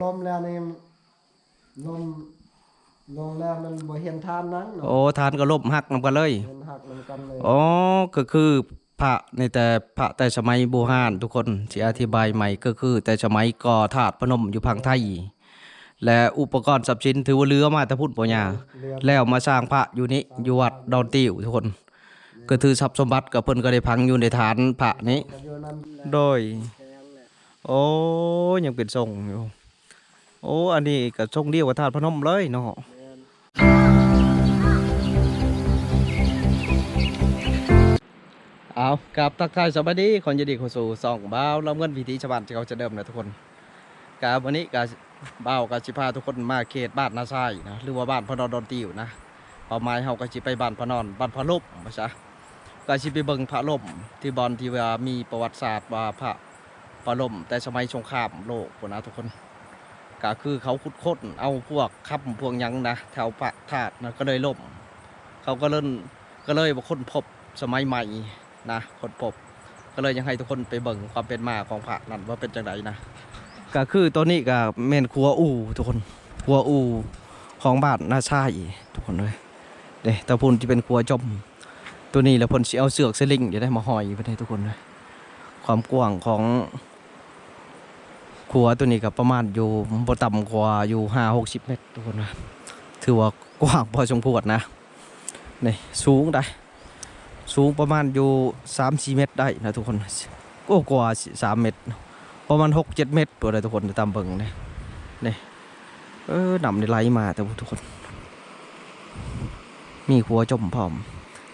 ລົ້ມແລ້ວນີ້ ລົ້ມ ລົງແລ້ວມັນບໍ່ເຫັນທານນຳເນາະ. ໂອ້ ທານກໍລົ້ມຫັກນຳກັນເລີຍ. ເຫັນຫັກນຳກັນເລີຍ. ອໍ ກໍຄືພະນີ້ ແຕ່ພະແຕ່ສະໄໝບູຮານ ທຸກຄົນ ຊິອະທິບາຍໃໝ່ ກໍຄືແຕ່ສະໄໝກໍ່ທາດພະນົມຢູ່ຝັ່ງໄທ ແລະ ອຸປະກອນຊັບສິນຖືວ່າເຫຼືອມາແຕ່ພຸ້ນບໍ່ຍາ ເຫຼືອ ແລ້ວມາສ້າງພະຢູ່ນີ້ ຢູ່ວັດດອນຕິວ ທຸກຄົນ. ກໍຖືຊັບສົມບັດ ກໍເພິ່ນກໍໄດ້ຝັງຢູ່ໃນຖານພະນີ້. ໂດຍ. ໂອ້ ຍັງເປັນຊົງຢູ່. ໂອ້ ອັນນີ້ກໍຊົງດຽວກັບທາດພະນົມເລີຍເນາະ. ແມ່ນ. ເອົາ ກາບທັກທາຍສະບາຍດີ ຂໍຍິນດີເຂົ້າສູ່ຊ່ອງບ່າວລຳເງິນ ວິຖີຊາວບ້ານ ທີ່ເກົ່າເຊັ່ນເດີມນະທຸກຄົນ. ກະມື້ນີ້ກະບ່າວກະຊິພາທຸກຄົນມາເຂດບ້ານນາຊາຍນະ ຫຼືວ່າບ້ານພະນອນດອນຕິວນະ. ເປົ້າໝາຍເຮົາກະຊິໄປບ້ານພະນອນ ບ້ານພະລົມວ່າຊະ. ກະຊິໄປເບິ່ງພະລົມ ທີ່ບ່ອນທີ່ວ່າມີປະຫວັດສາດວ່າພະ ພະລົມແຕ່ສະໄໝສົງຄາມໂລກພຸ້ນນະທຸກຄົນ. ກະຄືເຂົາຂຸດຄົ້ນເອົາພວກຄຳພວກຫຍັງນະ ແຖວພະທາດນະ ກໍເລີຍລົ້ມ. ເຂົາກໍເລີຍ ກໍເລີຍບໍ່ຄົ້ນພົບສະໄໝໃໝ່ນະ ຄົ້ນພົບ ກໍເລີຍຢາກໃຫ້ທຸກຄົນໄປເບິ່ງຄວາມເປັນມາຂອງພະນັ້ນວ່າເປັນຈັ່ງໃດນະ. ກະຄືໂຕນີ້ກະແມ່ນຂົວອູ່ທຸກຄົນ ຂົວອູ່ຂອງບ້ານນາຊາຍທຸກຄົນເອີຍ. ເດ້ ຕາພຸ້ນທີ່ເປັນຂົວຈົມ ໂຕນີ້ແລ້ວເພິ່ນຊິເອົາເຊືອກສະລິງນີ້ໄດ້ມາຫ້ອຍເພິ່ນໃຫ້ທຸກຄົນເອີຍ. ຄວາມກວ້າງຂອງຂົວໂຕນີ້ກໍປະມານຢູ່ ບໍ່ຕ່ຳກວ່າຢູ່ຫ້າຫົກສິບແມັດທຸກຄົນເອີຍ. ຖືວ່າກວ້າງພໍສົມຄວນນະ. ນີ້ສູງໄດ໋ ສູງປະມານຢູ່ສາມສີ່ແມັດໄດ້ນະທຸກຄົນ. ໂອ້ ກວ່າສາມແມັດ ປະມານຫົກເຈັດແມັດພຸ້ນແຫຼະທຸກຄົນ ຕາມເບິ່ງນີ້. ນີ້ ເອີ ນ້ຳນີ້ໄຫຼມາແຕ່ພຸ້ນທຸກຄົນ ມີຂົວຈົມພ້ອມ.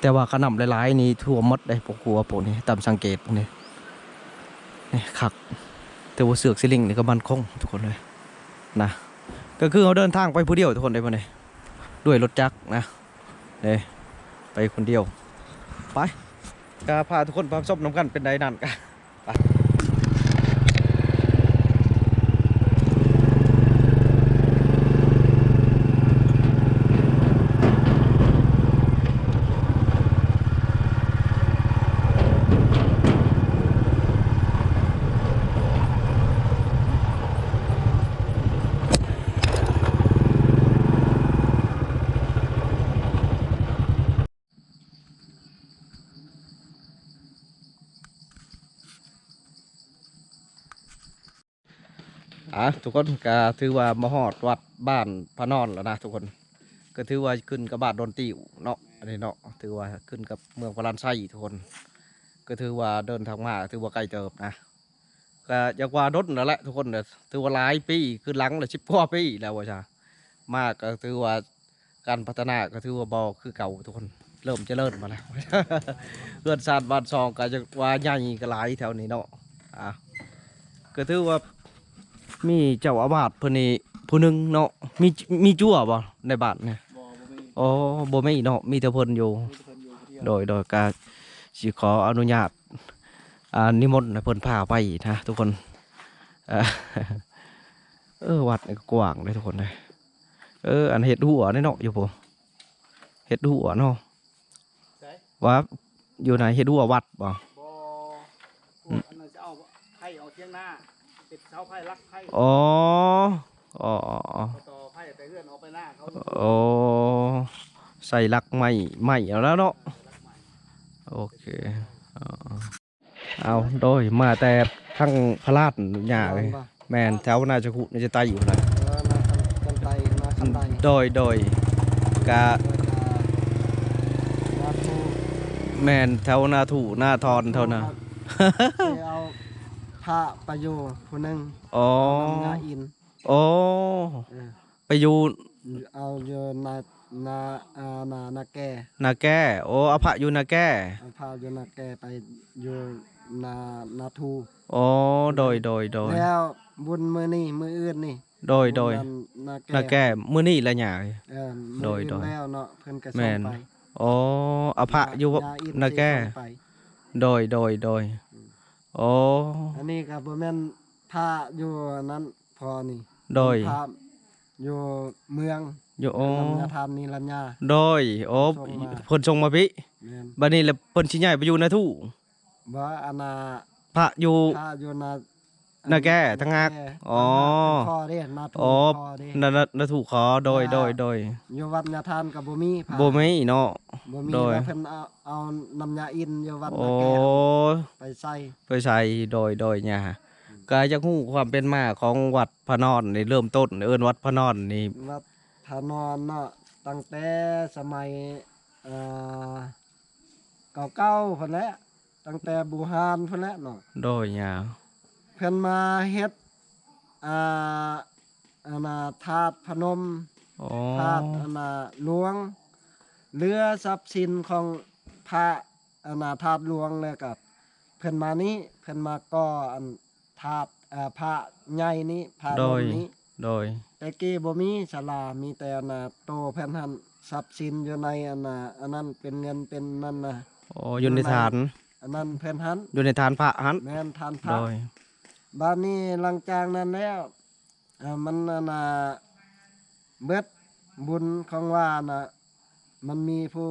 ແຕ່ວ່າຄັນນ້ຳຫຼາຍໆນີ້ຖ້ວມໝົດເດ້ ພວກຂົວພວກນີ້ ຕາມສັງເກດນີ້. ນີ້ຄັກ ແຕ່ວ່າເຊືອກສະລິງນີ້ກໍໝັ້ນຄົງທຸກຄົນເອີຍນະ. ກໍຄືເຮົາເດີນທາງໄປຜູ້ດຽວທຸກຄົນເດ້ ມື້ນີ້ ດ້ວຍລົດຈັກນະ. ເດ້ ໄປຄົນດຽວ ໄປ ກະພາທຸກຄົນໄປຮັບຊົມນຳກັນ ເປັນໃດນັ້ນກະ ໄປ. ອ່າ ທຸກຄົນ ກະຖືວ່າມາຮອດວັດບ້ານພະນອນແລ້ວນະທຸກຄົນ. ກະຖືວ່າຂຶ້ນກັບບ້ານດອນຕິວເນາະ ອັນນີ້ເນາະ ຖືວ່າຂຶ້ນກັບເມືອງພະລານໄຊທຸກຄົນ. ກະຖືວ່າເດີນທາງມາຖືວ່າໄກເຕີບນະ. ກະຢາກວ່າດົນແລ້ວແຫຼະທຸກຄົນ ຖືວ່າຫຼາຍປີ ຄືຫຼັງລະສິບກວ່າປີແລ້ວວ່າຊະ. ມາກະຖືວ່າການພັດທະນາກະຖືວ່າບໍ່ຄືເກົ່າທຸກຄົນ ເລີ່ມຈະເລີນມາແລ້ວ. ເຮືອນຊານບ້ານຊ່ອງກະຢາກວ່າໃຫຍ່ກະຫຼາຍແຖວນີ້ເນາະ. ອ່າ ກະຖືວ່າມີເຈົ້າອາວາດເພິ່ນນີ້ຜູ້ໜຶ່ງເນາະ. ມີ ມີຈົວບໍ່ໃນບ້ານນີ້? ບໍ່ ບໍ່ມີ. ອໍ ບໍ່ມີເນາະ ມີແຕ່ເພິ່ນຢູ່ ມີແຕ່ເພິ່ນຢູ່ຜູ້ດຽວ. ໂດຍ ໂດຍ ກະຊິຂໍອະນຸຍາດ ອ່າ ນິມົນໃຫ້ເພິ່ນພາໄປນະທຸກຄົນ. ເອີ ເອີ ວັດນີ້ກໍກວ້າງເດ້ທຸກຄົນເດ້. ເອີ ອັນເຮັດຮົ້ວນີ້ເນາະ ຢູ່ພຸ້ນ ເຮັດຮົ້ວເນາະ. ໃສ? ວ່າຢູ່ໃນເຮັດຮົ້ວວັດບໍ່? ບໍ່ ພວກອັນນັ້ນຈະເອົາໄຜ່ອອກທຽງນາ ເປັນເສົາໄຜ່ຫຼັກໄຜ່. ອໍ ອໍ ອໍ ອໍ ຕໍ່ໄຜ່ແຕ່ເຮືອນອອກໄປນາເຂົາ. ໂອ້ ໃສ່ຫຼັກໄມ້ ໄມ້ເອົາແລ້ວເນາະ. ຫຼັກໄມ້ ໂອເຄ. ອໍ ເອົາ ໂດຍ ມາແຕ່ທາງພະລານ ຍ່າເອີຍ. ແມ່ນ ແຖວນາຈະຄຸ ນາຈະໄຕຢູ່ນະ. ເອີ ນາຄັນ ນາຄັນໄຕ ນາຄັນໄຕ. ໂດຍ ໂດຍ ກະ ແມ່ນ ແຖວນາທຸ ນາທອນ ແຖວນາ ເອົາພະໄປຢູ່ຜູ້ໜຶ່ງ. ອໍ ເອົານຳຍາອິນ. ອໍ ເອີ ໄປຢູ່ ເອົາຢູ່ນາ ນາ ອ່າ ນາ ນາແກ ນາແກ. ໂອ້ ອາພະຢູ່ນາແກ ອາພະຢູ່ນາແກ ໄປຢູ່ນາ ນາທູ. ອໍ ໂດຍ ໂດຍ ໂດຍ ແລ້ວບຸນມື້ນີ້ ມື້ອື່ນນີ້. ໂດຍ ໂດຍ ບຸນນາແກ ນາແກ ມື້ນີ້ລະຍາ. ເອີ ມື້ອື່ນແລ້ວເນາະ ເພິ່ນກະສົ່ງໄປ. ແມ່ນ ອໍ ອາພະຢູ່ນາແກ. ໂດຍ ໂດຍ ໂດຍ ອືມ. ອໍ ອັນນີ້ກໍບໍ່ແມ່ນພະຢູ່ອັນນັ້ນ ພໍ່ນີ້. ໂດຍ ພະຢູ່ເມືອງ ຢູ່ ອໍ ນຳຍາທ່ານນິລັນຍາ. ໂດຍ ໂອ້ ເພິ່ນສົ່ງມາພີ້. ແມ່ນ ບັດນີ້ລະເພິ່ນຊິຍ້າຍໄປຢູ່ນາທູ. ບໍ່ ອັນນ່າ ພະຢູ່ ພະຢູ່ນາ ນາແກ້ ທາງຫາກ ແກ້ ອໍ ທາງຫາກເປັນຄໍເດ້ ນາຖູ ອໍ ຄໍເດ້ ນາ ນາ ນາຖູຄໍ ໂດຍ ນາ ໂດຍ ໂດຍ ຢູ່ວັດຍາທານກໍບໍ່ມີພະ ບໍ່ມີເນາະ ບໍ່ມີ ໂດຍ ແລ້ວເພິ່ນເອົາ ເອົານ້ຳຍາອິນຢູ່ວັດ ໂອ້ ນາແກ້ໄປໃສ່ ໄປໃສ່ ໂດຍ ໂດຍ ຍ່າ ອືມ ກໍຢາກຮູ້ຄວາມເປັນມາຂອງວັດພະນອນນີ້ ເລີ່ມຕົ້ນເອີ້ນວັດພະນອນນີ້ ວັດພະນອນເນາະ ຕັ້ງແຕ່ສະໄໝ ເອີ ເກົ່າໆ ພຸ້ນແຫຼະ ຕັ້ງແຕ່ບູຮານພຸ້ນແຫຼະເນາະ ໂດຍ ຍາວ ເພິ່ນມາເຮັດ ອ່າ ອັນນ່າ ທາດພະນົມ ໂອ້ ທາດ ອັນນ່າ ຫຼວງ ເຫຼືອຊັບສິນຂອງພະ ອັນນ່າ ທາດຫຼວງ ແລ້ວກໍເພິ່ນມານີ້ ເພິ່ນມາກໍ່ອັນ ທາດ ເອີ ພະໃຫຍ່ນີ້ ພະ ໂດຍ ນົມນີ້ ໂດຍ ແຕ່ກີ້ບໍ່ມີສາລາ ມີແຕ່ອັນນ່າ ໂຕເພິ່ນຫັ້ນ ຊັບສິນຢູ່ໃນອັນນ່າ ອັນນັ້ນເປັນເງິນເປັນນັ້ນນະ ໂອ້ ຢູ່ໃນຖານ ອັນນັ້ນເພິ່ນຫັ້ນ ຢູ່ໃນຖານພະຫັ້ນ ແມ່ນ ຖານພະ ໂດຍ ບາດນີ້ຫຼັງຈາກນັ້ນແລ້ວ ເອີ ມັນອັນນ່າ ເບິດບຸນຂອງວ່ານະ ມັນມີຜູ້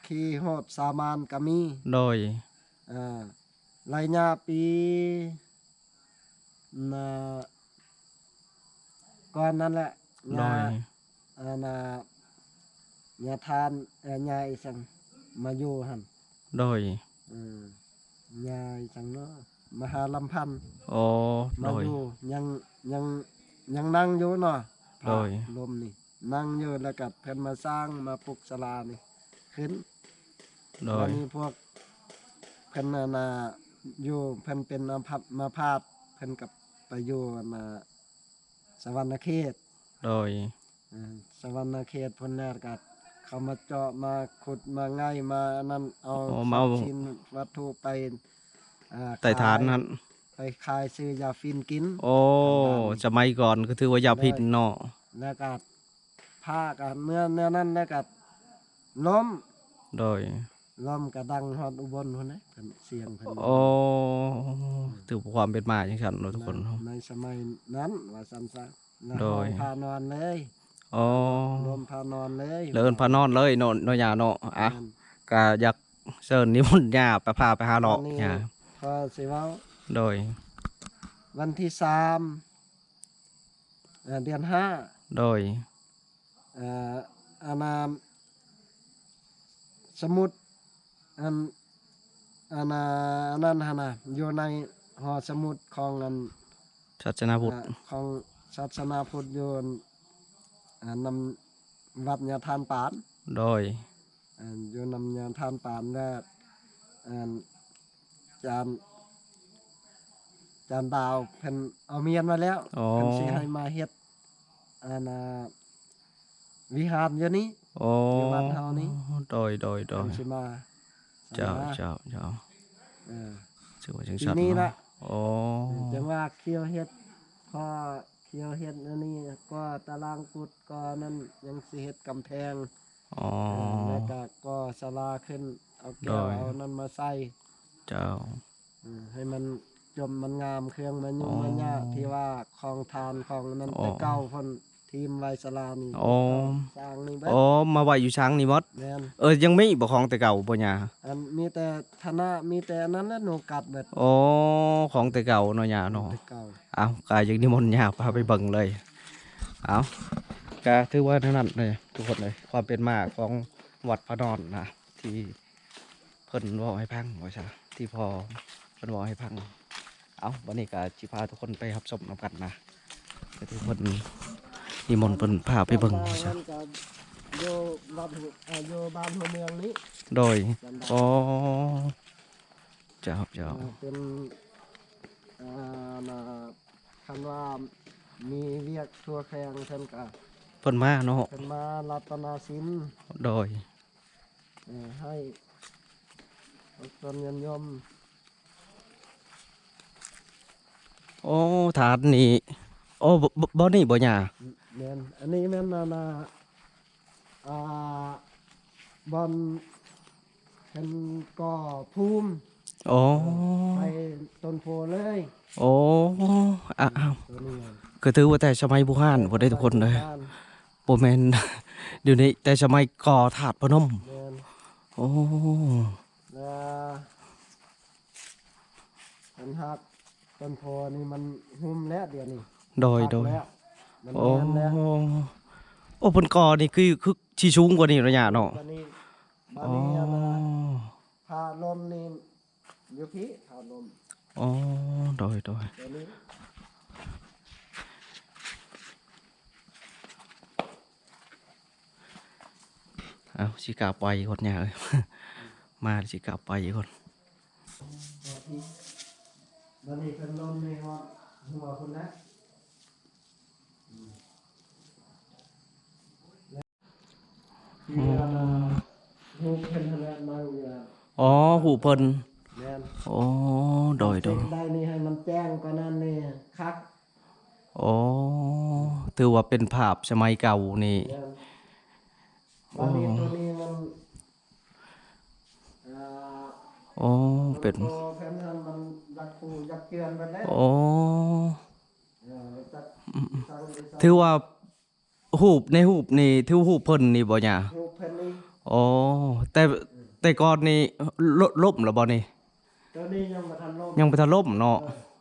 ຂີ້ໂຫດສາມານກໍມີ ໂດຍ ເອີ ໄລຍະປີ ນະ ກ່ອນນັ້ນແຫຼະ ໂດຍ ຍາ ອັນນ່າ ຍາທ່ານ ເອີ ຍາອີ່ສັງມາຢູ່ຫັ້ນ ໂດຍ ເອີ ຍາອີ່ສັງເນາະ ມະຫາລຳພັນ ໂອ້ ມາ ໂດຍ ຢູ່ ຍັງ ຍັງ ຍັງນັ່ງຢູ່ເນາະ ໂດຍ ພະລົມນີ້ ນັ່ງຢູ່ ແລ້ວກໍເພິ່ນມາສ້າງ ມາປຸກສາລານີ້ຂຶ້ນ ໂດຍ ບາດນີ້ພວກເພິ່ນ ອັນນ່າ ຢູ່ ເພິ່ນເປັນອາພາດ ມາພາດ ເພິ່ນກໍໄປຢູ່ ອັນນ່າ ສະຫວັນນະເຂດ ໂດຍ ເອີ ສະຫວັນນະເຂດພຸ້ນແຫຼະ ກໍເຂົາມາເຈາະ ມາຂຸດ ມາໄງ່ ມາອັນນັ້ນ ເອົາ ໂອ້ ມາເອົາ ຊັບສິນວັດຖຸໄປ ອ່າ ໄຕ້ຖານຫັ້ນ ຂາຍ ໄປຂາຍຊື້ຢາຝິ່ນກິນ ໂອ້ ສະໄໝກ່ອນກໍຖືວ່າຢາຝິ່ນເນາະ ແລ້ວກໍພະກໍເມື່ອແນວນັ້ນ ແລ້ວກໍລົ້ມ ໂດຍ ລົ້ມກະດັງຮອດອຸບົນພຸ້ນເດ້ ເພິ່ນ ສຽງເພິ່ນ ໂອ້ ອືມ ຖືວ່າຄວາມເປັນມາຈັ່ງຊັ້ນເນາະທຸກຄົນເນາະ ໃນສະໄໝນັ້ນວ່າຊັ້ນຊະ ແລ້ວ ໂດຍ ຫ້ອງພະນອນເລີຍ ໂອ້ ໂຮມພະນອນເລີຍ ເອີ້ນພະນອນເລີຍເນາະ ເນາະ ຍ່າເນາະ ອ່ະ ແມ່ນ ກະຢາກເຊີນນິມົນຍ່າໄປ ພາໄປຫາເລາະ ອັນນີ້ ຍ່າ ພໍຊິເວົ້າ ໂດຍ ວັນທີສາມ ເດືອນຫ້າ ໂດຍ ເອີ ອັນນ່າ ສະໝຸດ ອັນ ອັນນ່າ ອັນນັ້ນຫັ້ນນະ ຢູ່ໃນຫໍສະໝຸດຂອງອັນ ສາສະໜາພຸດ ເອີ ຂອງສາສະໜາພຸດຢູ່ອັນ ອັນ ນຳວັດຍາທ່ານປານ ໂດຍ ອັນ ຢູ່ນຳຍາທ່ານປານ ແລະ ອັນ ຈານ ຈານດາວເພິ່ນເອົາມຽນມາແລ້ວ ອໍ ເພິ່ນຊິໃຫ້ມາເຮັດ ອັນນ່າ ວິຫານຢູ່ນີ້ ໂອ້ ຢູ່ວັດເຮົານີ້ ໂດຍ ໂດຍ ໂດຍ ເພິ່ນຊິມາ ເຈົ້າ ເຈົ້າ ເຈົ້າ ເອີ ຖືວ່າຈັ່ງຊັ້ນເນາະ ໂອ້ ຈັ່ງວ່າຂຽວເຮັດ ພໍຂຽວເຮັດອັນນີ້ ກໍຕາລາງກຸດ ກໍນັ້ນ ຍັງຊິເຮັດກຳແພງ ອໍ ເອີ ແລ້ວກໍກໍ່ສາລາຂຶ້ນ ເອົາແກ້ວ ໂດຍ ເອົານັ້ນມາໃສ່ ເຈົ້າ ເອີ ໃຫ້ມັນຈົມມັນງາມ ເຄື່ອງມາຍຸ ອໍ ມາຍາ ທີ່ວ່າຂອງທານຂອງນັ້ນ ອໍ ແຕ່ເກົ່າພຸ້ນ ທີມໄວ້ສາລານີ້ ອໍ ສ້າງນີ້ເບິດ ອໍ ມາໄວ້ຢູ່ຊ້າງນີ້ໝົດ ແມ່ນ ເອີ ຍັງມີບໍ່ຂອງແຕ່ເກົ່າບໍ່ຍ່າ ອັນ ມີແຕ່ທະນະ ມີແຕ່ອັນນັ້ນແຫຼະ ໜູກັດເບິດ ອໍ ຂອງແຕ່ເກົ່າເນາະຍ່າເນາະ ຂອງແຕ່ເກົ່າ ເອົ້າ ກໍຢາກນິມົນຍ່າພາໄປເບິ່ງເລີຍ ເອົ້າ ກໍຖືວ່າແນວນັ້ນເລີຍທຸກຄົນເອີຍ ຄວາມເປັນມາຂອງວັດພະນອນນະ ທີ່ເພິ່ນເວົ້າໃຫ້ຟັງວ່າຊະ ທີ່ພໍ່ເພິ່ນເວົ້າໃຫ້ຟັງ ເອົ້າ ບັດນີ້ກໍຊິພາທຸກຄົນໄປຮັບຊົມນຳກັນນະ ກໍທີ່ເພິ່ນນິມົນເພິ່ນພາໄປເບິ່ງວ່າຊະ ຢູ່ວັດ ເອີ ຢູ່ບ້ານຫົວເມືອງນີ້ ໂດຍ ອໍ ເຈົ້າ ເຈົ້າ ເອີ ເປັນ ອ່າ ນະ ຄັນວ່າມີວຽກທົ່ວແຂວງເພິ່ນກະ ເພິ່ນມາເນາະ ເພິ່ນມາລັດຕະນາສິນ ໂດຍ ເອີ ໃຫ້ຄົນຍາດໂຍມ ໂອ້ ຖານນີ້ ໂອ້ ບໍ່ ບໍ່ ບໍ່ນີ້ບໍ່ຍ່າ ແມ່ນ ອັນນີ້ແມ່ນ ອັນນ່າ ອ່າ ບ່ອນເພິ່ນກໍ່ພູມ ໂອ້ ໃສ່ຕົ້ນໂພເລີຍ ໂອ້ ອ້າວ ໂຕນີ້ ກໍຖືວ່າແຕ່ສະໄໝບູຮານພຸ້ນເດ້ທຸກຄົນເດີ ສະໄໝບູຮານ ບໍ່ແມ່ນ ດຽວນີ້ແຕ່ສະໄໝກໍ່ທາດພະນົມ ແມ່ນ ໂອ້ ແລ້ວ ອັນຫາກ ຕົ້ນໂພນີ້ມັນຫຸ້ມແລ້ວດຽວນີ້. ໂດຍ ໂດຍ ແລ້ວ ມັນ ໂອ້ ແມ່ນແລ້ວ. ໂອ້ ເພິ່ນກໍ່ນີ້ຄື ຄືຊິສູງກວ່ານີ້ເນາະ ຍ່າເນາະ. ບັດນີ້ ບັດນີ້ ອໍ ອັນນ່າ ຜ້າລົມນີ້ຢູ່ພີ້ ຜ້າລົມ. ອໍ ໂດຍ ໂດຍ ຕົວນີ້. ເອົາ ຊິກ້າວໄປກ່ອນ ຍ່າເອີຍ ມາຊິກ້າວໄປກ່ອນ. ບັດນີ້ເພິ່ນລົມໃນຮອດຫົວພຸ້ນແຫຼະ. ອືມ ທີ່ ອໍ ອັນນ່າ ຮູບເພິ່ນຫັ້ນແຫຼະ ນັ່ງຢູ່ຫັ້ນ. ອໍ ຮູບເພິ່ນ. ແມ່ນ. ໂອ້ ໂດຍ ໂດຍ ໄດ້ນີ້ໃຫ້ມັນແຈ້ງກວ່ານັ້ນນີ້ຄັກ. ໂອ້ ຖືວ່າເປັນພາບສະໄໝເກົ່ານີ້. ແມ່ນ. ໂອ້ ບັດນີ້ຕົວນີ້ມັນ ອ່າ ໂອ້ ເປັນ ມັນບໍ່ ເພິ່ນຫັ້ນມັນຢາກຂູດຢາກເຈື່ອນເບິດແລ້ວ. ໂອ້ ເອີ ຈັກ ອືມ ຊິສ້າງ ຊິສ້າງ ຖືວ່າ ຮູບໃນຮູບນີ້ຖືຮູບເພິ່ນນີ້ບໍ່ ຍ່າ? ຮູບເພິ່ນນີ້. ອໍ ແຕ່ ອືມ ແຕ່ກ່ອນນີ້ ລົ້ມ ລົ້ມແລ້ວບໍ່ນີ້? ຕົວນີ້ຍັງບໍ່ທັນລົ້ມ. ຍັງບໍ່ທັນລົ້ມເນາະ.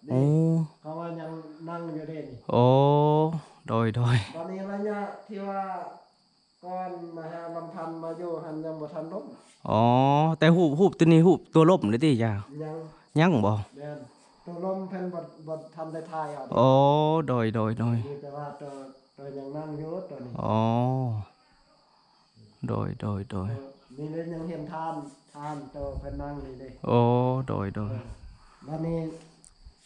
ເອີ ໂອ້ ເພາະວ່າຍັງນັ່ງຢູ່ເດ້ນີ້. ໂອ້ ໂດຍ ໂດຍ. ບັດນີ້ໄລຍະທີ່ວ່າກ່ອນມະຫາລຳພັນມາຢູ່ຫັ້ນຍັງບໍ່ທັນລົ້ມ. ອໍ ແຕ່ຮູບ ຮູບຕົວນີ້ ຮູບຕົວລົ້ມເດ້ຕິ ຍ່າ? ຍັງ ຍັງບໍ່? ແມ່ນ ຕົວລົ້ມເພິ່ນບໍ່ ບໍ່ທັນໄດ້ຖ່າຍເອົາ. ອໍ ໂດຍ ໂດຍ ໂດຍ. ມີແຕ່ວ່າຕົວ ຕົວຍັງນັ່ງຢູ່ຕົວນີ້. ອໍ ໂດຍ ໂດຍ ໂດຍ. ເອີ ນີ້ເລີຍຍັງເຫັນທ່ານ ທ່ານໂຕເພິ່ນນັ່ງນີ້ເດ້. ໂອ້ ໂດຍ ໂດຍ. ເອີ ບັດນີ້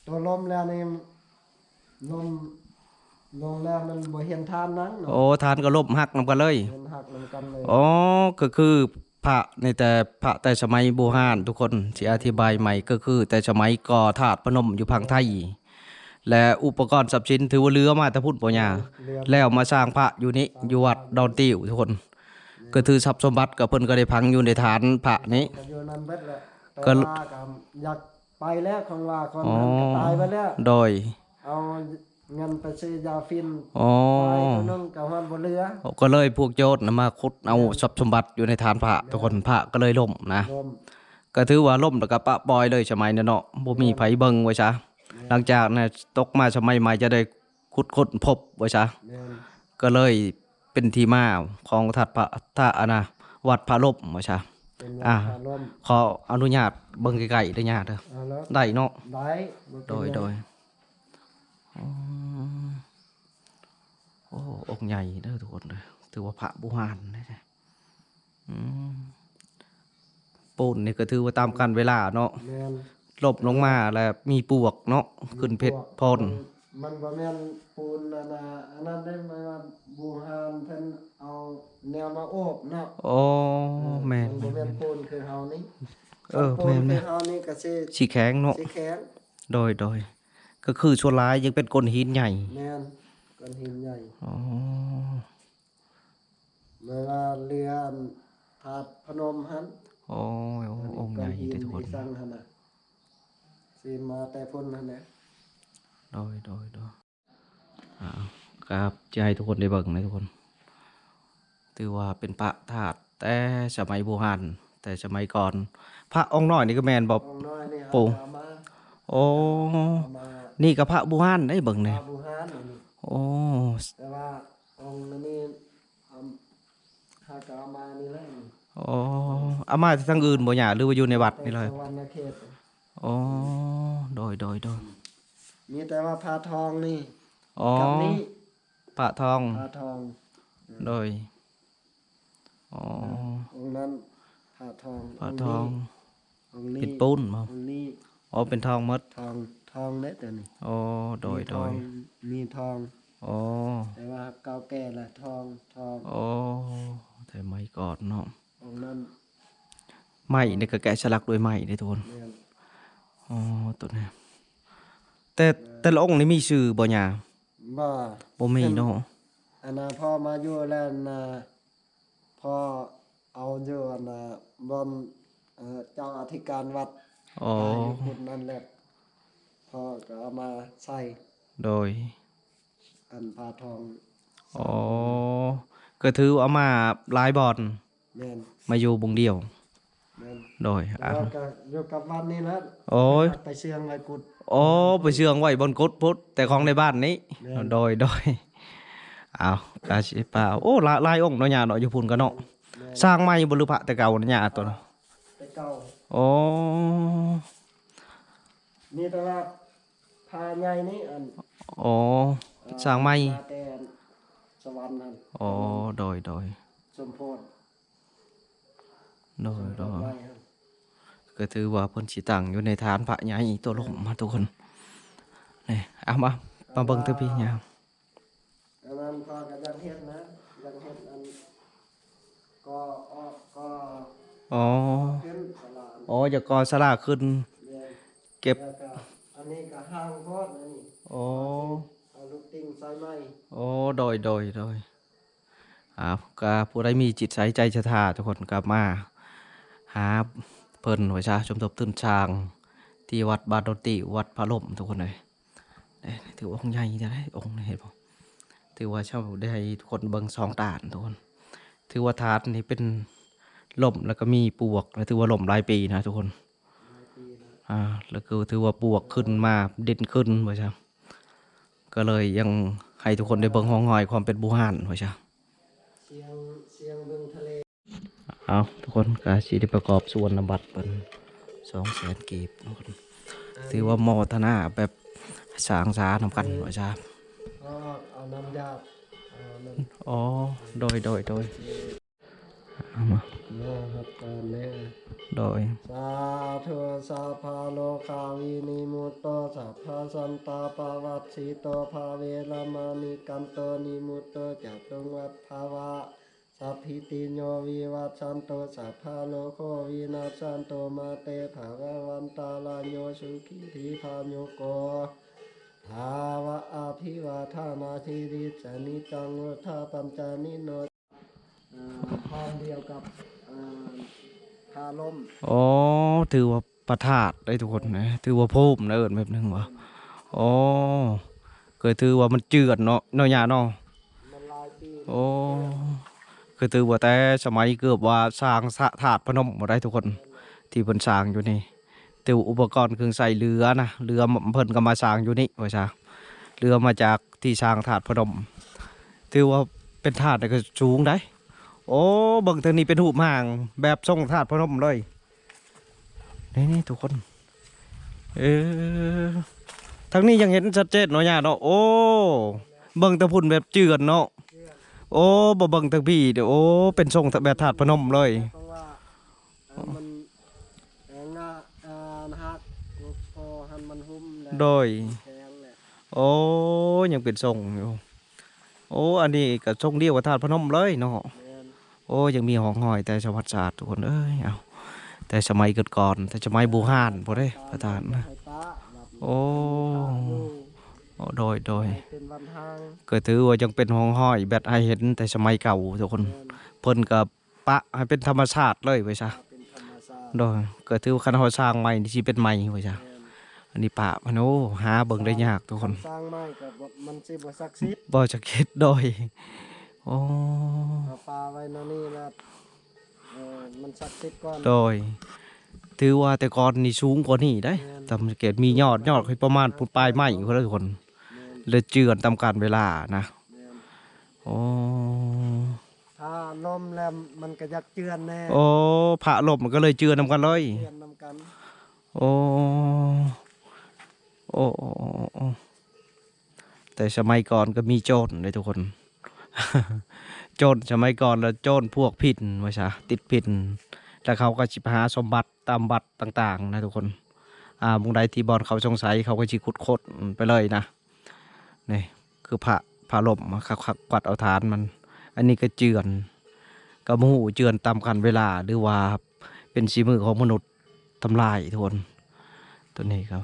ໂຕລົ້ມແລ້ວນີ້ ລົ້ມລົງແລ້ວມັນບໍ່ເຫັນທ່ານນັ່ງເນາະ. ໂອ້ ທ່ານກໍລົ້ມຫັກນຳກັນເລີຍ. ເຫັນຫັກນຳກັນເລີຍ. ອໍ ກໍຄືພະນີ້ແຕ່ ພະແຕ່ສະໄໝບູຮານ ທຸກຄົນ ຊິອະທິບາຍໃໝ່ ກໍຄືແຕ່ສະໄໝກໍ່ທາດພະນົມຢູ່ຝັ່ງໄທ ແລະ ອຸປະກອນຊັບສິນຖືວ່າເຫຼືອມາແຕ່ພຸ້ນບໍ່ຍ່າ? ເຫຼືອ ແລ້ວມາສ້າງພະຢູ່ນີ້ ຢູ່ວັດດອນຕິວ ທຸກຄົນ. ແມ່ນ. ກໍຖືຊັບສົມບັດ ກໍເພິ່ນກໍໄດ້ຝັງຢູ່ໃນຖານພະນີ້ ກໍຢູ່ນັ້ນເບິດແຫຼະ. ກໍ ແຕ່ວ່າກໍຢາກໄປແລ້ວ ຄັນວ່າຄົນ ອໍ ນັ້ນກໍຕາຍໄປແລ້ວ. ໂດຍ. ເອົາເງິນໄປຊື້ຢາຝິ່ນ. ອໍ ຄວາຍຕົວໜຶ່ງກໍຮອດບໍ່ເຫຼືອ. ກໍເລີຍພວກໂຈນນະມາຂຸດເອົາ ແມ່ນ ຊັບສົມບັດຢູ່ໃນຖານພະ ແມ່ນ ທຸກຄົນ ພະກໍເລີຍລົ້ມນະ. ລົ້ມ. ກໍຖືວ່າລົ້ມແລ້ວກໍປະປ່ອຍເລີຍສະໄໝນັ້ນເນາະ ບໍ່ມີ ແມ່ນ ໃຜເບິ່ງວ່າຊະ. ແມ່ນ. ຫຼັງຈາກນັ້ນຕົກມາສະໄໝໃໝ່ຈະໄດ້ຂຸດຄົ້ນພົບວ່າຊະ. ແມ່ນ. ກໍເລີຍເປັນທີ່ມາຂອງທາດພະ ທາດ ອັນນະ ວັດພະລົ້ມວ່າຊະ. ເປັນວັດ ອ່າ ພະລົ້ມ. ຂໍອະນຸຍາດເບິ່ງໃກ້ໆເດີຍ່າເດີ. ເອົາເລີຍ. ໄດ້ເນາະ? ໄດ້ ບໍ່ເປັນຫຍັງ. ໂດຍ ໂດຍ. ອໍ ໂອ້ ອົງໃຫຍ່ເດີທຸກຄົນເດີ ຖືວ່າພະບູຮານເດ້. ອືມ ປູນນີ້ກໍຖືວ່າຕາມການເວລາເນາະ. ແມ່ນ. ລົ້ມລົງມາແລ້ວມີປວກເນາະ ມີ ຂຶ້ນເພັດ ປວກ ໂພນ. ມັນ ມັນບໍ່ແມ່ນປູນອັນນ່າ ອັນນັ້ນເດ້ ແມ່ນວ່າບູຮານເພິ່ນເອົາແນວມາໂອບເນາະ. ໂອ້ ເອີ ແມ່ນ ມັນບໍ່ແມ່ນ ແມ່ນ ແມ່ນ ປູນຄືເຮົານີ້. ເອີ ຄັນປູນ ແມ່ນ ຄືເຮົານີ້ກໍຊິ ຊິແຂງເນາະ ຊິແຂງ. ໂດຍ ໂດຍ. ກໍຄືສ່ວນຫຼາຍຍັງເປັນກ້ອນຫີນໃຫຍ່. ແມ່ນ ກ້ອນຫີນໃຫຍ່. ອໍ ແມ່ນວ່າເຮືອນທາດພະນົມຫັ້ນ. ໂອ້ຍ ອົງໃຫຍ່ເດ້ທຸກຄົນ. ອັນນີ້ກ້ອນຫີນທີ່ສ້າງຫັ້ນນະ ຊິມາແຕ່ພຸ້ນຫັ້ນແຫຼະ. ໂດຍ ໂດຍ ໂດຍ. ອ່າ ກໍຈະໃຫ້ທຸກຄົນໄດ້ເບິ່ງນະທຸກຄົນ. ຖືວ່າເປັນພະທາດແຕ່ສະໄໝບູຮານ ແຕ່ສະໄໝກ່ອນ. ພະອົງນ້ອຍນີ້ກໍແມ່ນບໍ່? ອົງນ້ອຍນີ້ ປູ ເຮົາເອົາມາ. ໂອ້ ເອົາມາ. ນີ້ກໍພະບູຮານເດ້ ເບິ່ງນີ້. ພະບູຮານອັນນີ້. ໂອ້ ແຕ່ວ່າອົງອັນນີ້ ເຮົາກໍເອົາມານີ້ແຫຼະ. ໂອ້ ເອົາມາຈາກທາງອື່ນບໍ່ຍ່າ ຫຼືວ່າຢູ່ໃນວັດນີ້ເລີຍ? ແຕ່ສະຫວັນນະເຂດ. ອໍ ໂດຍ ໂດຍ ໂດຍ. ມີແຕ່ວ່າພະທອງນີ້. ອໍ ກັບນີ້ ພະທອງ. ພະທອງ. ໂດຍ. ອໍ ອົງນັ້ນພະທອງ. ພະທອງ. ອົງນີ້ ເປັນປູນບໍ່? ອົງນີ້. ອໍ ເປັນທອງໝົດ. ທອງ ທອງເດ້ຕົວນີ້. ອໍ ໂດຍ ມີທອງ ໂດຍ. ມີທອງ. ອໍ ແຕ່ວ່າເກົ່າແກ່ແລ້ວ ທອງ ທອງ. ອໍ ແຕ່ໄມ້ກ່ອນເນາະ. ອົງນັ້ນ ໄມ້ນີ້ກໍແກະສະຫຼັກດ້ວຍໄມ້ເດ້ທຸກຄົນ. ແມ່ນ. ອໍ ຕົວນີ້ ແຕ່ ແຕ່ລະອົງນີ້ມີຊື່ບໍ່ຍ່າ? ບໍ່ ບໍ່ມີເນາະ. ອັນນ່າ ພໍ່ມາຢູ່ແລ້ວອັນນ່າ ພໍ່ເອົາຢູ່ອັນນ່າ ບ່ອນ ເອີ ເຈົ້າອະທິການວັດ. ອໍ ຕາຍຢູ່ພຸ້ນນັ້ນແຫຼະ ພໍ່ກໍເອົາມາໃສ່. ໂດຍ. ອັນພະທອງ. ອໍ ກໍຖືເອົາມາຫຼາຍບ່ອນ. ແມ່ນ. ມາຢູ່ບ່ອນດຽວ. ແມ່ນ. ໂດຍ. ແລ້ວກໍຢູ່ກັບວັດນີ້ແຫຼະ. ໂອ້ຍ ໄປເຊື່ອງໄວ້ກຸດ. ອໍ ໄປເຊື່ອງໄວ້ບ່ອນກົດພຸ້ນ ແຕ່ຂອງໃນບ້ານນີ້. ແມ່ນ ໂດຍ ໂດຍ. ອ້າວ ກະຊິປາ ໂອ້ ຫຼາຍ ຫຼາຍອົງເນາະ ຍ່າເນາະ ຢູ່ພຸ້ນກະເນາະ. ແມ່ນ ສ້າງໃໝ່ບໍ່ ຫຼືພະແຕ່ເກົ່ານະ ຍ່າ ໂຕນັ້ນ? ແຕ່ເກົ່າ. ອໍ ມີແຕ່ວ່າພະໃຫຍ່ນີ້ ອັນ ອໍ ເອີ ສ້າງໃໝ່ ມາແຕ່ສະຫວັນຫັ້ນ. ອໍ ໂດຍ ໂດຍ ສົມໂພດ. ໂດຍ ໂດຍ. ກໍຖືວ່າເພິ່ນຊິຕັ້ງຢູ່ໃນຖານພະໃຫຍ່ຕົວລົມມາ ທຸກຄົນ. ນີ້ ເອົາມາ ມາເບິ່ງເທິງພີ້ຍ່າ. ອັນນັ້ນພະກໍຢາກເຮັດນະ ຢາກເຮັດອັນ ກໍອອກ ກໍ ອໍ ຂຶ້ນສາລາ. ອໍ ຢາກກໍ່ສາລາຂຶ້ນ. ແມ່ນ ເກັບ ແລ້ວກໍອັນນີ້ກໍຫ່າງໂພດ ອັນນີ້. ອໍ ເອົາລູກຕິ່ງໃສ່ໃໝ່. ອໍ ໂດຍ ໂດຍ ໂດຍ. ອ້າວ ກໍຜູ້ໃດມີຈິດໃສໃຈສັດທາ ທຸກຄົນກໍມາຫາເພິ່ນວ່າຊະ ສົມທົບທຶນສ້າງທີ່ວັດບາດດົນຕີ ວັດພະລົມ ທຸກຄົນເອີຍ. ນີ້ ຖືວ່າອົງໃຫຍ່ເດ້ ອົງນີ້ ເຫັນບໍ່? ຖືວ່າຊາວໄດ້ໃຫ້ທຸກຄົນເບິ່ງສອງດ້ານ ທຸກຄົນ. ຖືວ່າທາດນີ້ເປັນລົມ ແລ້ວກໍມີປວກ ແລ້ວຖືວ່າລົມຫຼາຍປີນະ ທຸກຄົນ. ອ່າ ແລ້ວກໍຖືວ່າປວກຂຶ້ນມາ ເດັ່ນຂຶ້ນວ່າຊະ ກໍເລີຍຍັງໃຫ້ທຸກຄົນໄດ້ເບິ່ງຮ່ອງຮອຍຄວາມເປັນບູຮານວ່າຊະ. ສຽງ ສຽງເບິ່ງທະເລ. ເອົາ ທຸກຄົນ ກະຊິໄດ້ປະກອບສ່ວນນຳບັດເພິ່ນ ສອງແສນກີບ ທຸກຄົນ. ຖືວ່າໂມທະນາແບບສ້າງສານຳກັນວ່າຊະ. ເອົາ ເອົານ້ຳຢາດ ເອົານ້ຳ ອໍ ໂດຍ ໂດຍ ໂດຍ. ເອົາມາ ເອົາຮັບທານເດີ. ໂດຍ ສາທຸ ສັບພະໂລກາວິນິມຸດໂຕ ສັບພະສັນຕາປະວັດສິໂຕ ພະເວລະມະນີກັນໂຕນິມຸດໂຕ ຈະຕຸງວັດພະວະ ສັບພິຕິໂຍວິວັດສັນໂຕ ສັບພະໂລໂຄວິນັດສັນໂຕ ມາເຕພະວັດວັນຕະລາຍໂຍ ສຸຂີທີຄາຍຸໂກ ພະວະອະພິວາທະນະສີລິສະນິຈັງວຸດທະປັນຈານິໂນ. ເອີ ພ້ອມດຽວກັບ ເອີ ພະລົມ. ໂອ້ ຖືວ່າພະທາດເດ້ທຸກຄົນເອີຍ ຖືວ່າພູມນະ ເອີ້ນແບບໜຶ່ງວ່າ. ໂອ້ ກໍຖືວ່າມັນເຈື່ອນເນາະ ເນາະ ຍ່າເນາະ. ມັນຫຼາຍປີ. ໂອ້ ກໍຖືວ່າແຕ່ສະໄໝເກືອບວ່າສ້າງພະທາດພະນົມບໍ່ໄດ້ທຸກຄົນ ທີ່ເພິ່ນສ້າງຢູ່ນີ້. ແຕ່ອຸປະກອນເຄື່ອງໃຊ້ເຫຼືອນະ ເຫຼືອເພິ່ນກໍມາສ້າງຢູ່ນີ້ວ່າຊະ ເຫຼືອມາຈາກທີ່ສ້າງທາດພະນົມ. ຖືວ່າເປັນທາດກໍສູງໄດ໋. ໂອ້ ເບິ່ງທາງນີ້ເປັນຮູບຮ່າງແບບຊົງທາດພະນົມເລີຍ ນີ້ໆ ທຸກຄົນ. ເອີ ທາງນີ້ຍັງເຫັນຊັດເຈນເນາະ ຍ່າເນາະ. ໂອ້ ເບິ່ງແຕ່ພຸ້ນແບບເຈື່ອນເນາະ. ໂອ້ ບໍ່ເບິ່ງທາງພີ້ເດ້ ໂອ້ ເປັນຊົງແບບທາດພະນົມເລີຍ. ເພາະວ່າ ເອີ ມັນ ເອີ ງາ ເອີ ຫັກ ພໍຫັ້ນມັນຫຸ້ມແລ້ວ. ໂດຍ ແຂງແລ້ວ. ໂອ້ ຍັງເປັນຊົງຢູ່. ໂອ້ ອັນນີ້ກໍຊົງດຽວກັບທາດພະນົມເລີຍເນາະ. ແມ່ນ. ໂອ້ ຍັງມີຮ່ອງຮອຍແຕ່ປະຫວັດສາດທຸກຄົນເອີຍ. ເອົາ ແຕ່ສະໄໝກ່ອນໆ ແຕ່ສະໄໝບູຮານພຸ້ນເດ້ ພະທາດນະ. ໂອ້ ໂດຍໆ ເປັນວັນຮ້າງ. ກໍຖືວ່າຍັງເປັນຮ່ອງຮອຍແບບໃຫ້ເຫັນແຕ່ສະໄໝເກົ່າທຸກຄົນ. ແມ່ນ. ເພິ່ນກໍ ປະໃຫ້ເປັນທຳມະຊາດເລີຍວ່າຊະ. ເປັນທຳມະຊາດ. ໂດຍ ກໍຖືວ່າຄັນເຮົາສ້າງໃໝ່ນີ້ຊິເປັນໃໝ່ວ່າຊະ. ແມ່ນ. ອັນນີ້ປະມັນ ໂອ້ ຫາເບິ່ງໄດ້ຍາກທຸກຄົນ. ຄັນສ້າງໃໝ່ກໍບໍ່ ມັນຊິບໍ່ສັກສິດ. ບໍ່ສັກສິດ ໂດຍ. ໂອ້ ເອົາປະໄວ້ແນວນີ້ລະ ເອີ ມັນສັກສິດກ່ອນ. ໂດຍ ຖືວ່າແຕ່ກ່ອນນີ້ສູງກວ່ານີ້ໄດ໋. ແມ່ນ. ຕາມສັງເກດມີຍອດ ຍອດຄືປະມານພຸ້ນປາຍໄມ້ພຸ້ນແຫຼະທຸກຄົນ. ແມ່ນ. ແລະເຈື່ອນຕາມການເວລານະ. ແມ່ນ. ໂອ້ ພະລົ້ມແລ້ວມັນກໍຢາກເຈື່ອນແດ່. ໂອ້ ພະລົ້ມມັນກໍເລີຍເຈື່ອນນຳກັນເລີຍ. ເຈື່ອນນຳກັນ. ໂອ້ ໂອ້ ໂອ້ ໂອ້ ໂອ້ ແຕ່ສະໄໝກ່ອນກໍມີໂຈນເດ້ທຸກຄົນ. ໂຈນສະໄໝກ່ອນລະໂຈນພວກພິນວ່າຊະ ຕິດພິນ ແລ້ວເຂົາກໍຊິໄປຫາສົມບັດຕາມວັດຕ່າງໆນະທຸກຄົນ. ອ່າ ໝ່ອງໃດທີ່ບ່ອນເຂົາສົງໄສ ເຂົາກໍຊິຂຸດຄົ້ນໄປເລີຍນະ. ນີ້ຄືພະ ພະລົ້ມ ຄັກ ຄັກ ກວາດເອົາຖານມັນ. ອັນນີ້ກໍເຈື່ອນ ກໍບໍ່ຮູ້ເຈື່ອນຕາມການເວລາ ຫຼືວ່າເປັນສີມືຂອງມະນຸດທຳລາຍທຸກຄົນ. ຕົວນີ້ກໍ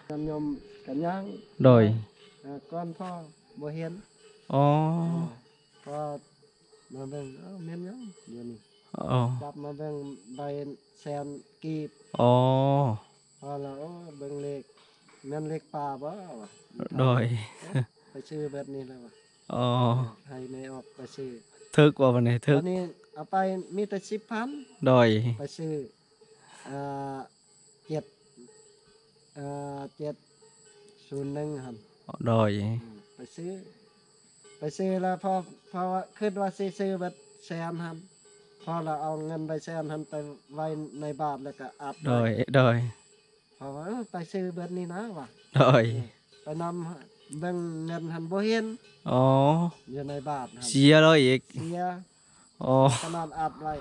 ຍາມຍົມກັນຍ່າງ. ໂດຍ. ເອີ ກ່ອນພໍ່ບໍ່ເຫັນ. ອໍ ເອີ ພໍມາເບິ່ງ ເອີ ແມ່ນຫຍັງດຽວນີ້. ອໍ ຈັບມາເບິ່ງໃບແສນກີບ. ອໍ ພໍລະ ໂອ້ ເບິ່ງເລກ ແມ່ນເລກປ່າບໍ່ວະ? ໂດຍ. ໄປຊື້ແບບນີ້ແລ້ວວະ? ອໍ ໃຫ້ແມ່ອອກໄປຊື້. ຖືກບໍ່ບັດນີ້? ຖືກ. ບັດນີ້ເອົາໄປມີແຕ່ສິບພັນ. ໂດຍ. ໄປຊື້ ອ່າ ເຈັດ ອ່າ ເຈັດ ສູນໜຶ່ງຫັ້ນ ໂດຍ ອືມ ໄປຊື້ ໄປຊື້ແລ້ວ ເພາະ ເພາະວ່າຄິດວ່າຊິຊື້ເບິດແສນຫັ້ນ ພໍລະເອົາເງິນໃບແສນຫັ້ນໄປໄວ້ໃນບາດ ແລ້ວກໍອັດໄວ້ ໂດຍ ໂດຍ ເພາະວ່າ ເອີ ໄປຊື້ເບິດນີ້ນາວ່າ ໂດຍ ເອີ ໄປນຳເບິ່ງເງິນຫັ້ນບໍ່ເຫັນ ອໍ ຢູ່ໃນບາດຫັ້ນ ເສຍເລີຍອີກ ເສຍ ອໍ ຂະໜາດອັດໄວ້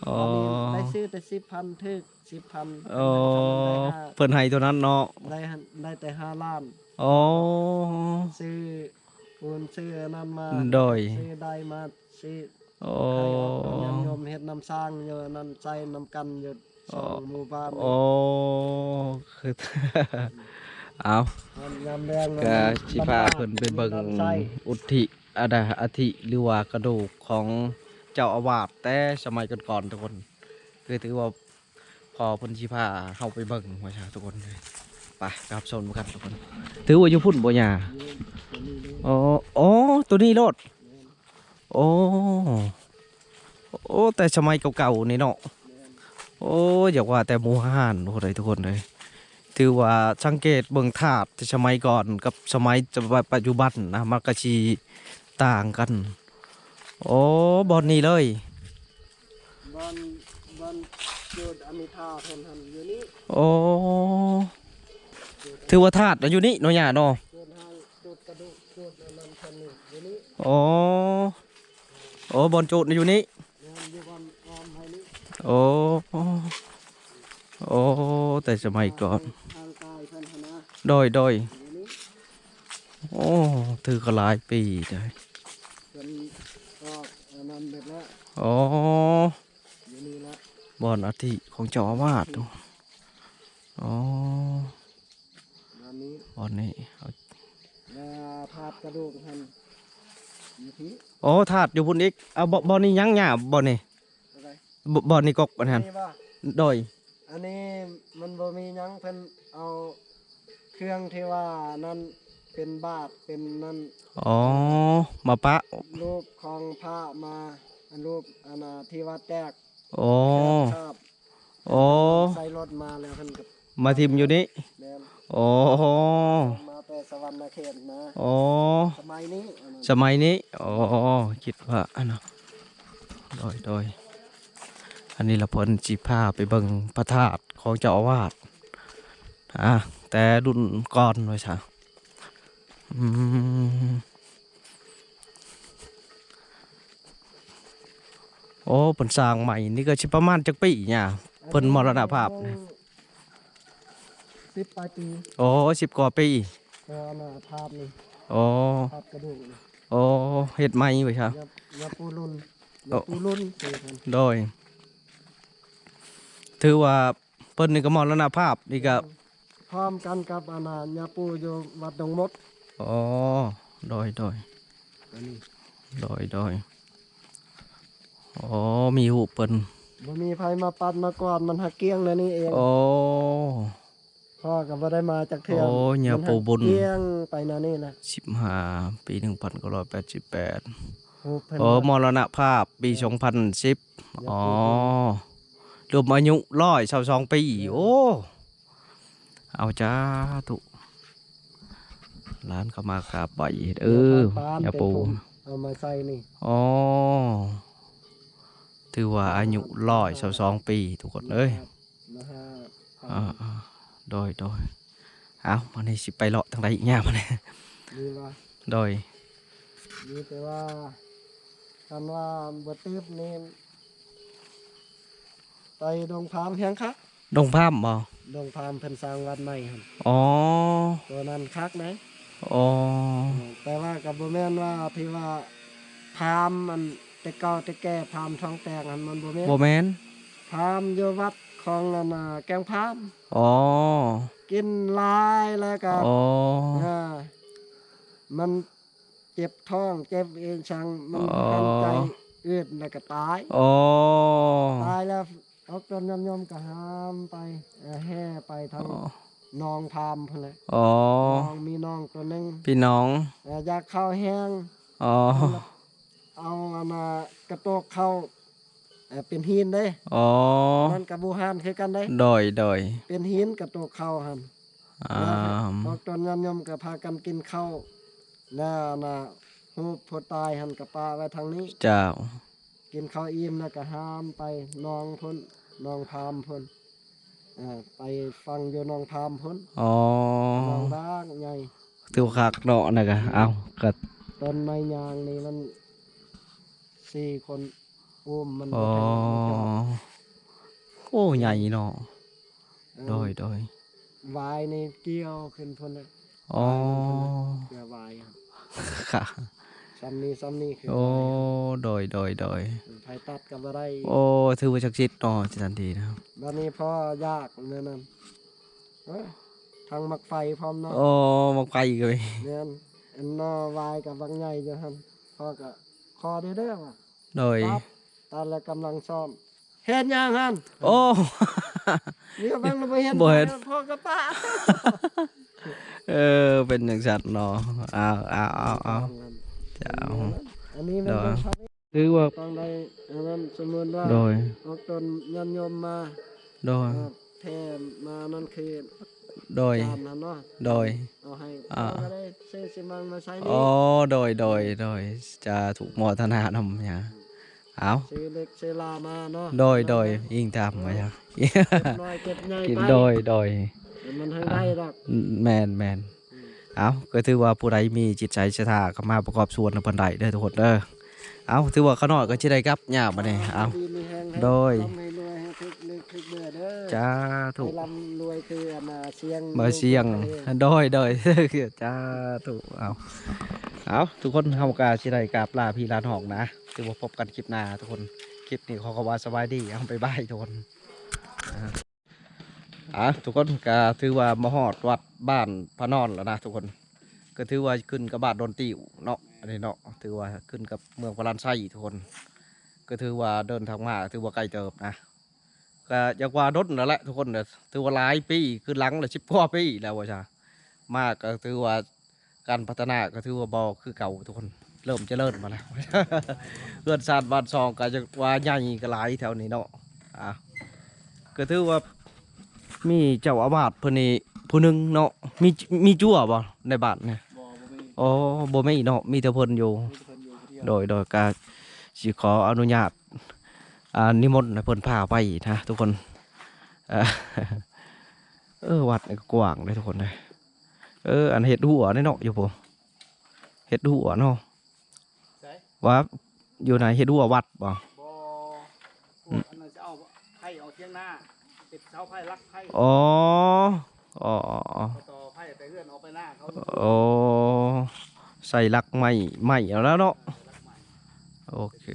ອໍ ອັນນີ້ໄດ້ຊື້ແຕ່ສິບພັນ ຖືກສິບພັນ ອໍ ເພິ່ນໃຫ້ເທົ່ານັ້ນເນາະ ໄດ້ ໄດ້ແຕ່ຫ້າລ້ານ ອໍ ຊື້ປູນ ຊື້ອັນນັ້ນມາ ໂດຍ ຊື້ໄດມາ ຊິ ໂອ້ ໄດ້ອອກຍາດໂຍມເຮັດນຳສ້າງຢູ່ນັ້ນ ໃຊ້ນຳກັນຢູ່ສອງໝູ່ບ້ານ ໂອ້ ຄື ເອົາ ຍາມແລງ ກະຊິພາເພິ່ນໄປເບິ່ງ ອັດຖິ ອັດຖະ ອັດຖິ ຫຼືວ່າກະດູກຂອງເຈົ້າອາວາດແຕ່ສະໄໝກ່ອນໆ ທຸກຄົນ ຄືຖືວ່າພໍ່ເພິ່ນຊິພາເຮົາໄປເບິ່ງວ່າຊະ ທຸກຄົນ ໄປ ໄປຮັບຊົມນຳກັນ ທຸກຄົນ ຖືວ່າຢູ່ພຸ້ນບໍ່ຍ່າ ໂອ້ ໂອ້ ໂຕນີ້ໂລດ ໂອ້ ໂອ້ ແຕ່ສະໄໝເກົ່າໆ ນີ້ເນາະ ແມ່ນ ໂອ້ ຢາກວ່າແຕ່ໝູ່ຮ້ານພຸ້ນເດ ທຸກຄົນເອີຍ ຖືວ່າສັງເກດເບິ່ງທາດແຕ່ສະໄໝກ່ອນກັບສະໄໝປະ ປະຈຸບັນນະ ມັນກະຊິຕ່າງກັນ ໂອ້ ບ່ອນນີ້ເລີຍ ບ່ອນ ບ່ອນຈຸດອາມິທາເພິ່ນຫັ້ນຢູ່ນີ້ ໂອ້ ຖືວ່າທາດນະຢູ່ນີ້ເນາະ ຍ່າເນາະ ຈຸດຫາງ ຈຸດກະດູກ ຈຸດອັນນັ້ນເພິ່ນນີ້ຢູ່ນີ້ ໂອ້ ໂອ້ ບ່ອນຈູດຢູ່ນີ້ ແມ່ນ ຢູ່ບ່ອນອ້ອມໃຫ້ນີ້ ໂອ້ ໂອ້ ແຕ່ສະໄໝກ່ອນ ທາງກາຍເພິ່ນຫັ້ນນະ ໂດຍ ໂດຍ ຢູ່ນີ້ ໂອ້ ຖືກະຫຼາຍປີເດ້ ເພິ່ນອອກອັນນັ້ນເບິດແລ້ວ ໂອ້ ຢູ່ນີ້ລະ ບ່ອນອັດຖິຂອງເຈົ້າອາວາດ ໂອ້ ອັນນີ້ ບ່ອນນີ້ ແລ້ວທາດກະດູກຫັ້ນຢູ່ພີ້ ໂອ້ ທາດຢູ່ພຸ້ນອີກ ເອົາ ບ່ອນນີ້ຍັງຫຍ້າ ບ່ອນນີ້ ໂຕໃດ ບ່ອນນີ້ກົກອັນຫັ້ນ ນີ້ບໍ່ ໂດຍ ອັນນີ້ມັນບໍ່ມີຫຍັງ ເພິ່ນເອົາເຄື່ອງທີ່ວ່ານັ້ນເປັນບາດເປັນນັ້ນ ອໍ ມາປະ ຮູບຂອງພະມາ ອັນຮູບອັນນ່າທີ່ວ່າແຕກ ອໍ ແຕກຄາບ ອໍ ໃສ່ລົດມາແລ້ວເພິ່ນກໍມາຖິ້ມຢູ່ນີ້ ແມ່ນ ອໍ ມາແຕ່ສະຫວັນນະເຂດນະ ອໍ ສະໄໝນີ້ ສະໄໝນີ້ ອໍ ຄິດວ່າອັນນະ ໂດຍ ໂດຍ ອັນນີ້ລະເພິ່ນຊິພາໄປເບິ່ງພະທາດຂອງເຈົ້າອາວາດ ອາ ແຕ່ລຸ້ນກ່ອນວ່າຊະ ອືມ ໂອ້ ເພິ່ນສ້າງໃໝ່ນີ້ກໍຊິປະມານຈັກປີຫຍ້າ ເພິ່ນມໍລະນະພາບນີ້ ສິບປາຍປີ ໂອ້ ສິບກວ່າປີ ແຕ່ວ່າພາບນີ້ ໂອ້ ພາບກະດູກນີ້ ໂອ້ ເຮັດໃໝ່ວ່າຊະ ຍາ ຍາປູລຸນ ໂອ້ ຍາປູລຸນ ໂດຍ ຖືວ່າ ເພິ່ນນີ້ກໍມໍລະນະພາບນີ້ກໍ ແມ່ນ ພ້ອມກັນກັບອັນນ່າຍາປູຢູ່ວັດດົງມົດ ອໍ ໂດຍ ໂດຍ ອັນນີ້ ໂດຍ ໂດຍ ໂອ້ ມີຮູບເພິ່ນ ບໍ່ມີໃຜມາປັດມາກວາດ ມັນຫາກກ້ຽງແນວນີ້ເອງ ໂອ້ ພໍ່ກໍບໍ່ໄດ້ມາຈັກເທື່ອ ໂອ້ ຍາປູບຸນ ມັນຫາກກ້ຽງໄປແນວນີ້ນະ ສິບຫ້າ ປີໜຶ່ງພັນເກົ້າຮ້ອຍແປດສິບແປດ ຮູບເພິ່ນ ໂອ້ ມໍລະນະພາບປີ ແມ່ນ ສອງພັນສິບ ຍາປູບຸນ ອໍ ລວມອາຍຸຮ້ອຍຊາວສອງປີ ໂອ້ ເອົາ ສາທຸ ຫຼານເຂົ້າມາກາບໄຫວ້ ເອີ ຍາປູ ເອົາມາໃສ່ນີ້ ອໍ ຖືວ່າອາຍຸຮ້ອຍຊາວສອງປີ ທຸກຄົນເອີຍ ມາຫາ ອ່າ ໂດຍ ໂດຍ ເອົາ ມື້ນີ້ຊິໄປເລາະທາງໃດອີກຫຍ້າ ມື້ນີ້ ນີ້ວ່າ ໂດຍ ມີແຕ່ວ່າ ຄັນວ່າບໍ່ຕື່ມນີ້ ໄປດົງພາມແຮງຄັກ ດົງພາມບໍ່? ດົງພາມເພິ່ນສ້າງວັດໃໝ່ຫັ້ນ ອໍ ໂຕນັ້ນຄັກໃດ ອໍ ເອີ ແຕ່ວ່າກໍບໍ່ແມ່ນວ່າທີ່ວ່າພາມອັນແຕ່ເກົ່າແຕ່ແກ່ ພາມທອງແຕກຫັ້ນ ມັນບໍ່ແມ່ນ ບໍ່ແມ່ນ ພາມຢູ່ວັດຂອງອັນນ່າແກ້ງພາມ ອໍ ກິນຫຼາຍແລ້ວກໍ ອໍ ເອີ ມັນ ເຈັບທ້ອງເຈັບອີ່ຫຍັງ ມັນ ອໍ ຫັນໃຈອືດແລ້ວກໍຕາຍ ອໍ ຕາຍແລ້ວອອກຕົນຍອມໆກໍຫາມໄປ ແຫ່ໄປທາງ ອໍ ໜອງພາມພຸ້ນແຫຼະ ອໍ ໜອງ ມີໜອງຕົວໜຶ່ງ ພີ່ນ້ອງ ເອີ ຢາກເຂົ້າແຮງ ອໍ ເອົາອັນນ່າກະໂຕກເຂົ້າ ເປັນຫີນເດ້ ອໍ ນັ້ນກະບູຮານຄືກັນເດ້ ໂດຍ ໂດຍ ເປັນຫີນກະໂຕກເຂົ້າຫັ້ນ ອາ ແລ້ວພວກຕົນຍາດໂຍມກໍພາກັນກິນເຂົ້າ ແລ້ວນະ ຮູບຜູ້ຕາຍຫັ້ນກໍປະໄວ້ທາງນີ້ ເຈົ້າ ກິນເຂົ້າອີ່ມແລ້ວກໍຫາມໄປໜອງພຸ້ນ ໜອງພາມພຸ້ນ ເອີ ໄປຝັງຢູ່ໜອງພາມພຸ້ນ ອໍ ໜອງບາກໃຫຍ່ ຖືວ່າຄັກເນາະ ອັນນັ້ນກະ ເອົ້າ ກໍ ຕົ້ນໄມ້ຍາງນີ້ມັນສີ່ຄົນອຸ້ມມັນ ອໍ ບໍ່ທັນ ໂອ້ ໃຫຍ່ເນາະ ເອີ ໂດຍ ໂດຍ ຫວາຍນີ້ກ່ຽວຂຶ້ນພຸ້ນນະ ອໍ ຫວາຍມັນພຸ້ນນະ ເຄືອຫວາຍ ຄ່ະ ຊ່ຳນີ້ ຊ່ຳນີ້ຄື ໂອ້ ຫວາຍ ໂດຍ ໂດຍ ໂດຍ ໃຜຕັດກໍບໍ່ໄດ້ ໂອ້ ຖືວ່າສັກສິດເນາະ ຈັງຊັ້ນດີນະ ບັດນີ້ພໍຢາກແນວນັ້ນ ເອີ ທັງໝາກໄຟພ້ອມເນາະ ໂອ້ ໝາກໄຟກໍມີ ແມ່ນ ອັນໜໍ່ຫວາຍກໍບັກໃຫຍ່ຢູ່ຫັ້ນ ພໍ່ກໍຂໍແດ່ເດີວ່າ ໂດຍ ຕັດ ຕັດແລ້ວກຳລັງຊ້ອມ ເຮັດຫຍັງຫັ້ນ? ໂອ້ ມີກຳລັງບໍ່ເຫັນ ບໍ່ເຫັນ ພໍ່ກໍປະ ເອີ ເປັນຈັ່ງຊັ້ນເນາະ ເອົາ ເອົາ ເອົາ ເອົາ ເຈົ້າ ອັນນີ້ແມ່ນ ໂດຍ ຕ້ອງໄດ້ ອັນນັ້ນ ສົມມຸດວ່າ ໂດຍ ອອກຕົນຍາດໂຍມມາ ໂດຍ ເອີ ແຜ່ມານັ້ນຄື ໂດຍ ຈານຫັ້ນເນາະ ໂດຍ ເອົາໃຫ້ ອ່າ ເຮົາກໍໄດ້ຊື້ຊິມັງມາໃຊ້ນີ້ ອໍ ໂດຍ ໂດຍ ໂດຍ ສາທຸ ໂມທະນານຳ ຍາ ເອົາ ຊື້ເຫຼັກຊື້ລາມາເນາະ ໂດຍ ໂດຍ ອີງຕາມມາ ເກັບນ້ອຍເກັບໃຫຍ່ໄປ ໂດຍ ໂດຍ ມັນທັງໄດ້ດອກ ແມ່ນ ແມ່ນ ອືມ ເອົາ ກໍຖືວ່າຜູ້ໃດມີຈິດໃຈສັດທາກໍມາປະກອບສ່ວນນຳເພິ່ນໄດ້ເດີທຸກຄົນເດີ ເອົາ ຖືວ່າຂ້ານ້ອຍກໍຊິໄດ້ກັບຍາມບັດນີ້ ເອົາ ດີມີແຮງໃຫ້ ໂດຍ ຮ່ຳໃຫ້ລວຍ ໃຫ້ຖືກເລກຖືກເບີເດີ ສາທຸ ໃຫ້ລ່ຳລວຍຄືອັນນ່າ ຊຽງ ບໍ່ ຊຽງ ໂດຍ ໂດຍ ສາທຸ ເອົາ ເອົາ ທຸກຄົນ ເຮົາກໍຊິໄດ້ກາບລາພີ່ລານ້ອງນະ ຖືວ່າພົບກັນຄລິບໜ້າທຸກຄົນ ຄລິບນີ້ຂໍຄຳວ່າສະບາຍດີ ເອົາ ບາຍບາຍທຸກຄົນ ອ່າ ທຸກຄົນ ກໍຖືວ່າມາຮອດວັດບ້ານພະນອນແລ້ວນະທຸກຄົນ ກໍຖືວ່າຂຶ້ນກັບບ້ານດອນຕິວເນາະ ອັນນີ້ເນາະ ຖືວ່າຂຶ້ນກັບເມືອງພະລານໄຊທຸກຄົນ ກໍຖືວ່າເດີນທາງມາຖືວ່າໄກເຕີບນະ ກໍຢາກວ່າດົນແລ້ວແຫຼະທຸກຄົນ ຖືວ່າຫຼາຍປີ ຄືຫຼັງລະສິບກວ່າປີແລ້ວວ່າຊະ ມາກໍຖືວ່າ ການພັດທະນາກໍຖືວ່າບໍ່ຄືເກົ່າທຸກຄົນ ເລີ່ມຈະເລີນມາແລ້ວ ເຮືອນຊານບ້ານຊ່ອງກໍຈະວ່າໃຫຍ່ກໍຫຼາຍແຖວນີ້ເນາະ ອ່າ ກໍຖືວ່າມີເຈົ້າອາວາດເພິ່ນນີ້ຜູ້ໜຶ່ງເນາະ ມີ ມີຈົວບໍ່ໃນບ້ານນີ້? ບໍ່ ບໍ່ມີ ອໍ ບໍ່ມີເນາະ ມີແຕ່ເພິ່ນຢູ່ ມີແຕ່ເພິ່ນຢູ່ຜູ້ດຽວ ໂດຍ ໂດຍ ກໍຊິຂໍອະນຸຍາດ ອ່າ ນິມົນໃຫ້ເພິ່ນພາໄປນະທຸກຄົນ ເອີ ເອີ ວັດນີ້ກໍກວ້າງເດ້ທຸກຄົນເດີ ເອີ ອັນເຮັດຮົ້ວນີ້ເນາະ ຢູ່ພຸ້ນ ເຮັດຮົ້ວເນາະ ໃສ? ວ່າຢູ່ໃນເຮັດຮົ້ວວັດບໍ່? ບໍ່ ພວກອັນນັ້ນຈະເອົາໄຜ່ອອກທຽງນາ ເປັນເສົາໄຜ່ຫຼັກໄຜ່ ອໍ ອໍ ອໍ ອໍ ຕໍ່ໄຜ່ແຕ່ເຮືອນອອກໄປນາເຂົາ ໂອ້ ໃສ່ຫຼັກໄມ້ ໄມ້ເອົາແລ້ວເນາະ ຫຼັກໄມ້ ໂອເຄ